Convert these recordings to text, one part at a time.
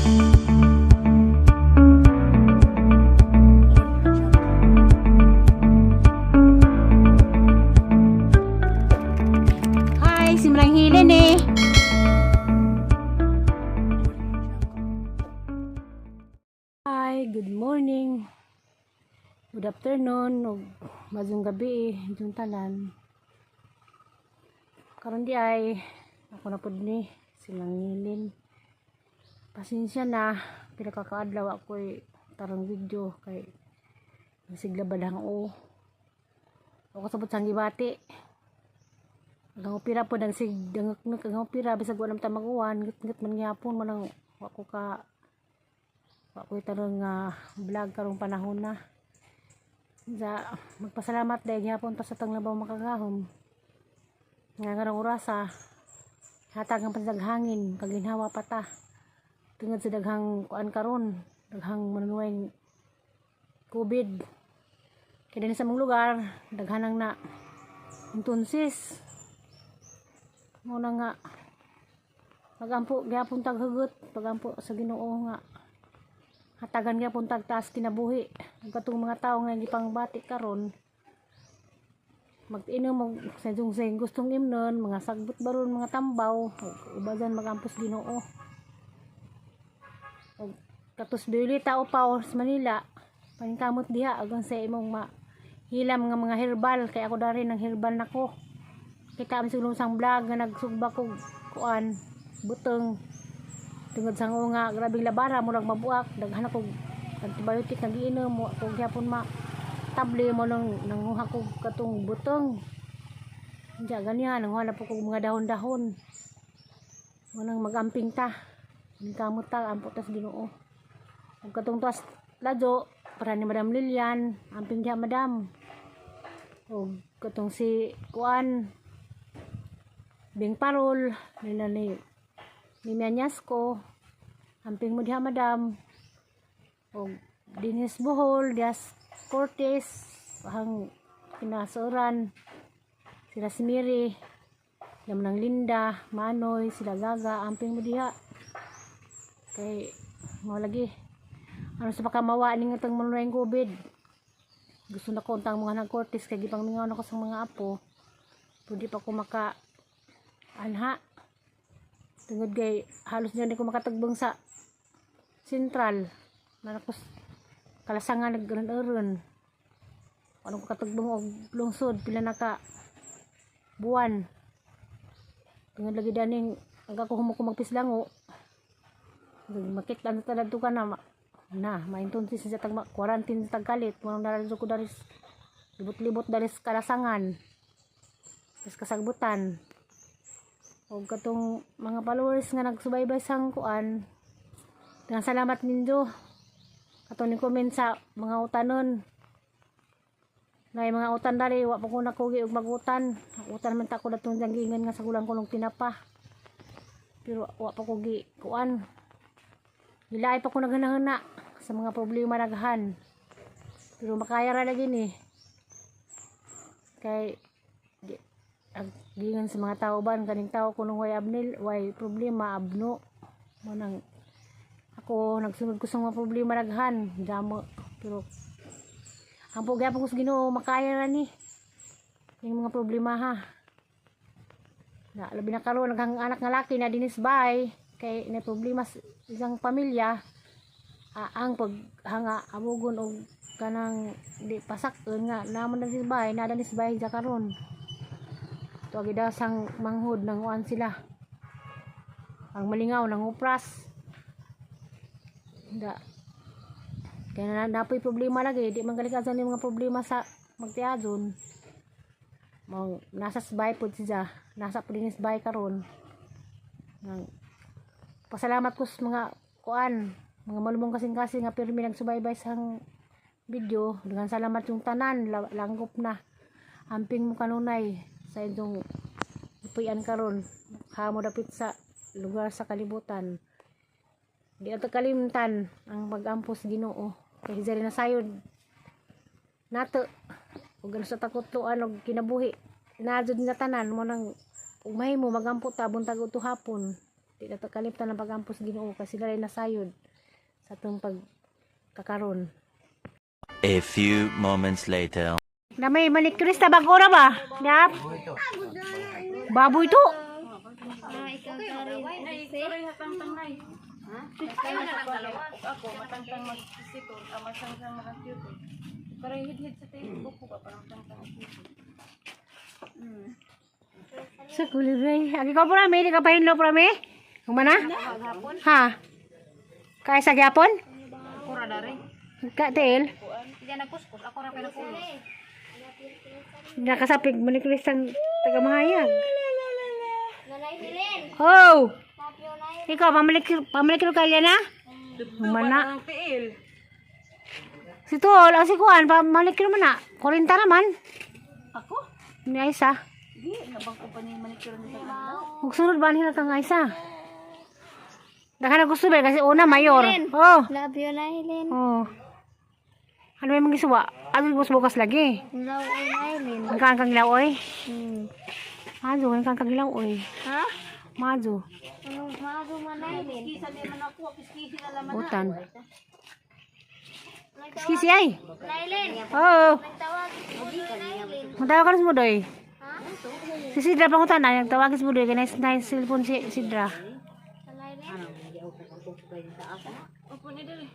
Hi, si Manang Helen eh. Hi, good morning. Good afternoon, ug maayong gabi eh, inyong tanan. Karon di ay ako na pud ni silang ngilin. Pasensya na, pila ka kaadlaw ako'y tarong video kay nasigla badang o. Ako sabot sang gibati. Ang opera po nang sig dangak ang opera bisag wa ta maguwan ngut man gyapon man ang wa ko ka wa ko tarong nga vlog karong panahon na. Sa magpasalamat dahil gyapon pa sa tang labaw makagahom. Nga karong orasa hatag ang pandaghangin kaginhawa pa ta. Tungod sa daghang kuan karon, daghang manunuway COVID. Kaya din sa mong lugar, daghanang na entonces mo na nga pagampo gyapon tag hugot, pagampo sa Ginoo nga hatagan gyapon tag taas kinabuhi. Ug katong mga tawo nga gipangbati karon, mag-inom og sa jung sa gustong imnon, mga sagbot baron, mga tambaw ug ubadan, magampos Ginoo. Ug katos Violeta Upaw sa Manila, paningkamot diha agon sa imong ma hilam nga mga herbal, kay ako dari ng herbal nako. Kita am sulong sang vlog nga nagsugba ko kuan buteng tungod sa nga grabeng labara, murag mabuak, daghan ako antibiotic nga giinom mo ko gyapon ma table mo nang nanguha ko katong buteng. Diya ganyan nanguha na po ko mga dahon-dahon mo nang magamping ta, kamot ta, ampo tas Ginoo. Ug katong tuas ladyo para ni Madam Lilian, amping diha, Madam. Ug katong si kuan Bing Parol nila ni Mianyasko, amping mo diha, Madam. Og Dinis Bohol, Dias Cortez, ang kinasuran sila, si Mary Lam ng Linda, Manoy, sila Gaga, amping mo diha. Kay mo lagi ano sa pakamawa ning itong manuray COVID. Gusto na ko untang mga nag Cortez kay gipang mingaw na ko sa mga apo. Pero di pa ko maka anha. Tungod kay halos di ko makatagbong sa sentral. Manakos kalasangan nagran-eron. Ano ko katagbong og lungsod pila na ka buwan. Tungod lagi daning ang ako humo ko magpislango. Makita na talaga ka na na maintunsi sa tag quarantine sa tagkalit mo nang naradto ko daris libot-libot daris kalasangan tas kasagbutan. Og katong mga followers nga nagsubaybay sang kuan, daghang salamat ninyo. Katong ni comment sa mga utanon na mga utan dali, wa pa ko nakugi og magutan. Utan man ta ko datong giingon nga sa kulang kulong tinapa, pero wa pa ko gi kuan. Gilaay pa ko naghanahana sa mga problema daghan, pero makaya ra lagi ni kay di, ang giingon sa mga tao ban kaning tao kunong way abnil way problema abno mo. Nang ako nagsunod ko sa mga problema daghan damo, pero ang gyapon ko sa Ginoo, makaya ra ni yung mga problema ha. Na labi na karon ang anak nga laki na dinis bay kay na problema sa isang pamilya, ang paghanga abugon og kanang di pasakon nga naman na dinis bay na dinis bay ja karon tuagi daw sang manghod nang uan sila ang malingaw nang upras da. Kaya na napoy problema lagi, di man kalikasan yung mga problema sa magtiadon. Mao nasa bahay pod siya, nasa pod dinis bahay karon. Nang pasalamat ko sa mga kuan, mga malumong kasing-kasing nga pirmi nagsubaybay sa video. Daghang salamat yung tanan, langgop na. Amping mo kanunay sa inyong ipuyan karon. Hamo dapit sa lugar sa kalibutan. Di ato kalimtan ang pag-ampos Ginoo. Kay diri na sayod nato ug ano sa takutloan og kinabuhi. Naa jud na tanan mo nang ug mahimo magampo ta buntag udto hapon. Di Di na to kalimtan ang pagampo sa Ginoo kasi sila rin nasayod sa atong pagkakaron. A few moments later. Na may manicurista bago ra ba? Yap. Baboy to. Sa kuliray. Agi ko prami, di ka pahinlo prami. Humana? Ha? Kaya sa gyapon? Ka tiil. Nakasapig manicuristang taga Mahayag. Nanay Helen. Oh! Tapio na yun. Ikaw, pamalikir ka na? Humana. Si Tol, ang si Kuan, pamalikir mo na. 40 naman. Ako? Ni Aisa. Di, nabang ko pa ni manicure ni sa Huwag sunod ba nila kang Aisa? Daka na gusto ba? Kasi una, mayor. Oh. Love you na Helen. Oh. Ano may mga isuwa? Ano bukas bukas lagi? Love you na Helen. Ang kang kang oy. Mazo, ang kang kang oy. Ha? Mazo. Anong maago man na Helen? Utan. Excuse ay. Na Helen. Oh. Nagtawag si Budoy na Helen. Matawag ka na sa Budoy. Ha? Si Sidra pangutan na, nagtawag si Budoy, kaya nice, nice cellphone si Sidra. Nanay Helen.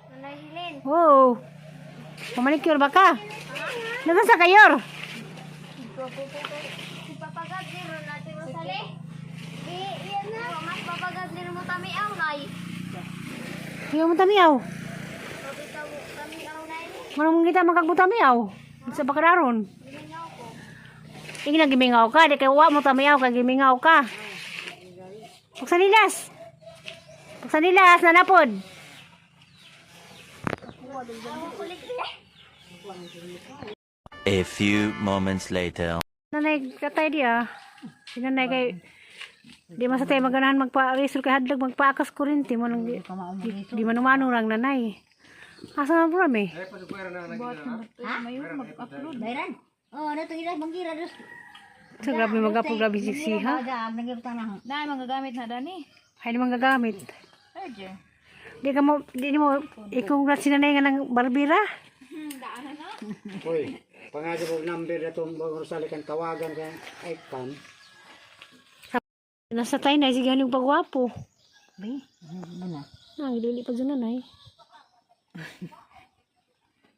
Nanay Helen. Oh. Pamanicure ba ka? Nasan sa kayor? Si Papa Gablir natin mo sali. Di, yan na. Mas Papa Gablir mo kami aw nay. Ayaw mo tamiyaw. Mabitaw kami aw nay. Manong kita magkagbutamiyaw. Sa bakararon. Gimingaw ko. Ing na gimingaw ka, di kay wa mo tamiyaw kay gimingaw ka. Pagsanilas. Pagsanilas nanapod. A few moments later. Nanay katay di ah. Si nanay kay di man sa tayo maganahan magpa-resol kay hadlok magpaakas kurinti mo nang di man umano rang nanay. Asa man po rami? Bayran. Oh, na to ila manggira dos. Sa grabe magapo grabe siksiha. Aga nagibutang na. Dahil magagamit na dani. Ay naman gagamit. Roger. Di ka mo, di mo, i-congrats si nanay nga ng barbira. Hoy, pangadyo og number na itong bagong sali kang tawagan kang icon. Nasa tayo na, sige anong pagwapo. Bi, ano na? Nang, dili pa dyan nanay.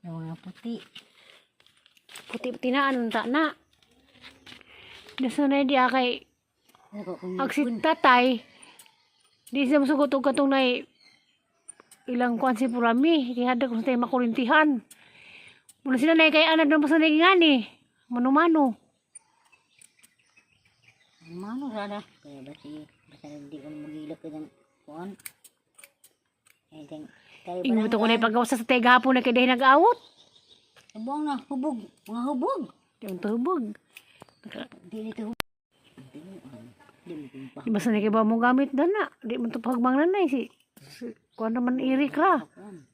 Yung mga puti. Puti-puti na, anong ta na. Nasa nanay di akay, Ako kung ag si tatay, di siya musugot og katong nay, ilang kuan si Purami, kaya kung sa tayo makurintihan. Muna sila nay kay anad na sa ngani, mano-mano. mano rada. Kaya basi basta hindi ko magilak ka ng kuan. Eh ding kayo ba Ingon ko na ipagawa sa tatay gahapon na kay dahil nag-awot. Hubong na, hubog, mga hubog. Di ang tubog. Di nito hubog. Di mo di mo kumpa. Di basta na kay ba mo gamit na na. Di mo to pagbang nanay si kuan naman irik ra. Kuan.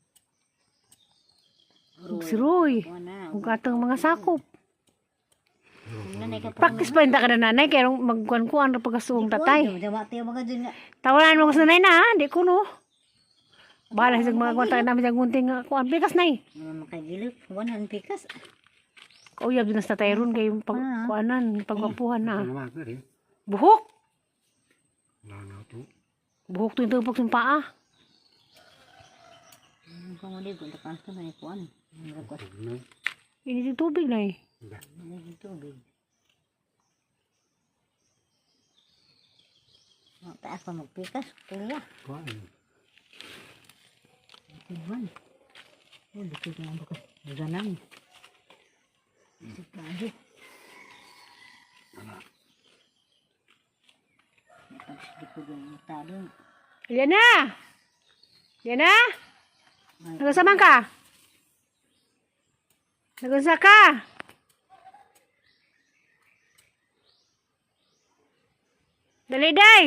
Ug si Roy. Kuan na. Ug atong mga sakop. Nanay ka Practice pa inta ka na nanay kay rong magkuan-kuan ra pagkasuong tatay. Jawa tayo mga dun nga. Tawanan mo ko sa nanay na ha, di ko no. Bahala sa mga kuan namin sa gunting nga kuan pikas nay. Mga makagilok, 100 pikas. Kauyab din sa tatay ron kay pag kuanan, pagwapuhan na. Ano man rin? Buhok. Langaw to. Buhok to yung tupok yung paa. Ang pamuli ko, takas na may kuan. Ang kuan. Ano? Init yung tubig na eh. May tubig. Taas pa magpikas, kuya. Kuan. Kuwan. Oh, dito ko ang bukas. Ganang. Sigado. Pagsigit ko yung talo. Liana! Liana! Nag-usa man ka? Nag-usa ka? Dali, day!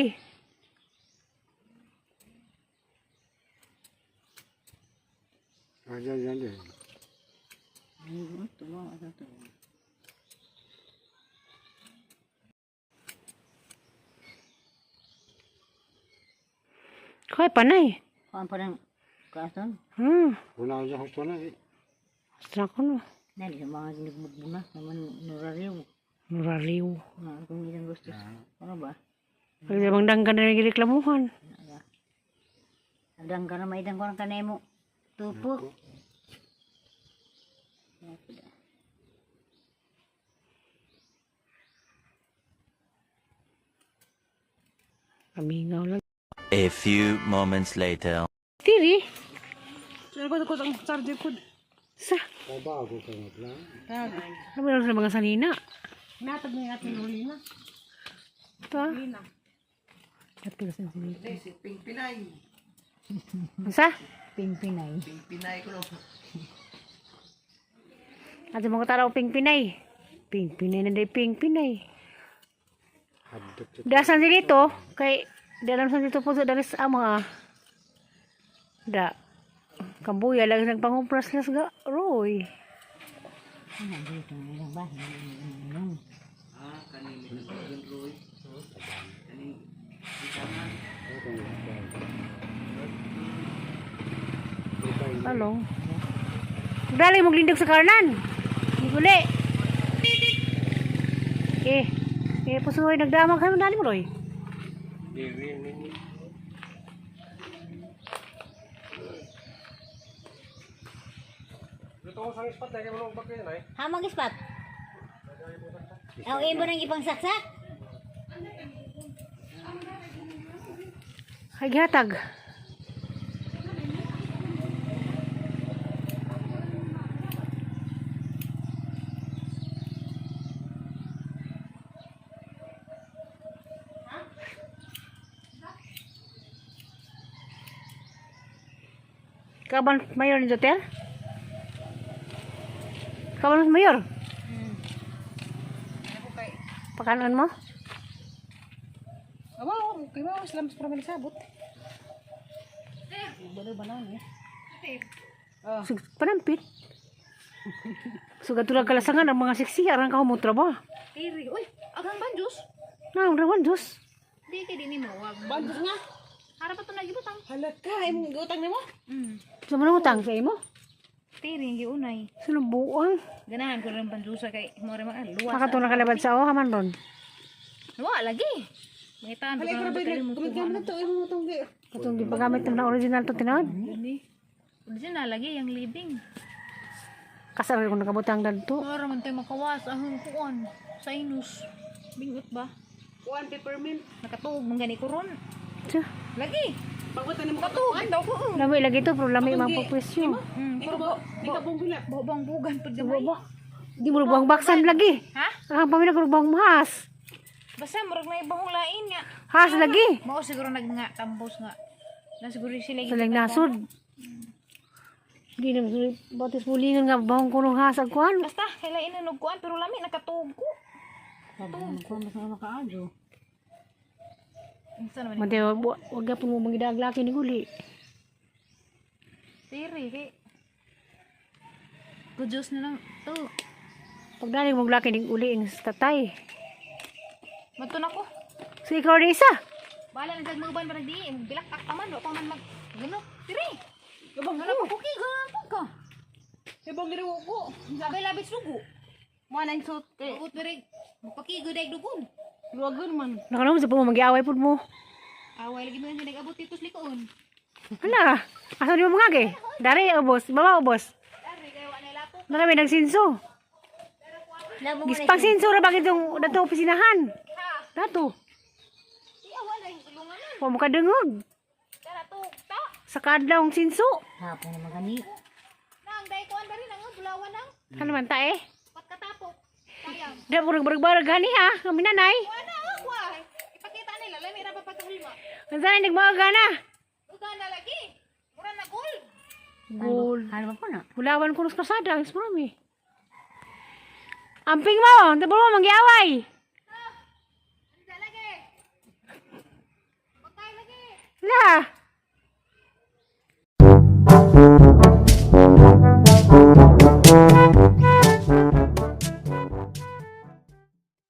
Ah, yan, yan, yan. Ay, ito mo, ano to? Kaya panay. Kuan pa ng kason. Una dyan husto na eh. Basta ko no. Dali sa mga ginigbugbo na. Naman nurariw. Nurariw. Na kung ilang gusto. Ano ba? Pag bang danggan na nagreklamuhan. Adang ka na maidang ko ng kanemo. Tupok. Kamingaw lang. A few moments later. Tiri. Sino ko ko ang charger ko? Sa. O bago ka na lang. Ano ba sa mga sanina? Natag ni natin Rulina. Ito ah. Ito sa sanina. Ping Pinay. Sa? Pingpinay. Ping Pinay ko no. At mga taraw ping Pinay. Ping Pinay na day ping Pinay. Hadot sa Dasan sila ito, kay di alam sa dito po sa dalis ang mga da kambuya lagi nagpangumpras las ga roy. Ano dito na lang ba? Inom. Ah, kanin ni Roy. Kanin itaman. Talong. Dali mo glindog sa karnan. Guli. Eh, eh pusoy nagdamag kayo dali mo roy. Ha mag-ispat? Ang imo nang ipang saksak? Ay gihatag. Kaban mayor ni Joter? Kaban mayor? Pakanon mo? Awa, kay mo Islam sa para sabot. Balo banana. Sug panampit. Sugat tulag kalasangan ang mga siksi aran ka mo trabaho. Tiri, uy, agang banjos. Na, rawan Diyos. Di kay di ni mo wag. Banjos nga. Harap pa to nagibutang. Hala ka, imong giutang nimo? Sa mga utang sa imo? Tiri giunay. Sinubuang. Ganahan ko rin banjusa kay mo rin mga luwas. Makatong nakalabad sa o, haman ron. Wa lagi. Mangitaan ko na ba to imo Katong gipagamit na original to tinawad. Original lagi yang living. Kasar ko nakabutang dadto. Para man tayo makawas ahong kuan sinus. Bingot ba? Kuan peppermint. Nakatuog man gani ko ron. Tiyo. Lagi. Pagbutan nimo katuog daw ko. Lami lagi to, pero lami mga pagpwisyo. Pero bo bang bugan pud gamay. Ba? Di mo lubang baksan lagi. Ha? Ang pamilya ko lubang mahas. Basta murag na ibang lain nga. Has lagi. Mao siguro nag nga tambos nga. Na siguro sila Sa lang nasod. Di na batis bulingan nga bahong kunong has ang kuan. Basta kay lain na kuan pero lami nakatuog ko. Sabi ko mas makaadyo. Unsa naman ni? Mante wag gapon mo mangidag laki ni guli. Tiri kay Gudjos na lang to. Pagdaling mong laki ni uli ang tatay. Mato na ko. So ikaw na isa. Bala na mga uban parang di bilak tak taman wa pa man mag gano. Tiri. Gabang ko. Kuki gano ka. Ibang ginawa ko. Sabay labit sugo. Mo na insult kay Buot diri. Magpaki gud ay dugon. luwagon man. Nakalong sa po magiaway pud mo. Away lagi mo nga nag-abot dito sa likoon. Hala, asa di mo mga eh? Dari ubos, baba ubos. Dari kay wa na lapok. Nara may nagsinso. Labo mo na Gispang sinso ra bakit yung dato opisinahan. Ha. Dato. Di awa na yung tulungan man. Wa mo kadungog. Tara to. Ta. Sa kadlawng sinso. Hapon naman gani. Nang dai kuan dari nang bulawan nang Ano man ta eh? pat katapok. Sayang. Di mo barag-barag gani ha. Kami nanay. Wala oh, kwa. Ipakita nila lami ra pa pagkahulma. Ang sana nagmaaga na. Uga na lagi. Mura na gold. Gold. Ano ba po na? Bulawan ko sa kasada. Ang marami. Amping mo! Tabo mo, manggiaway! Lagi. Pagkain lagi. La!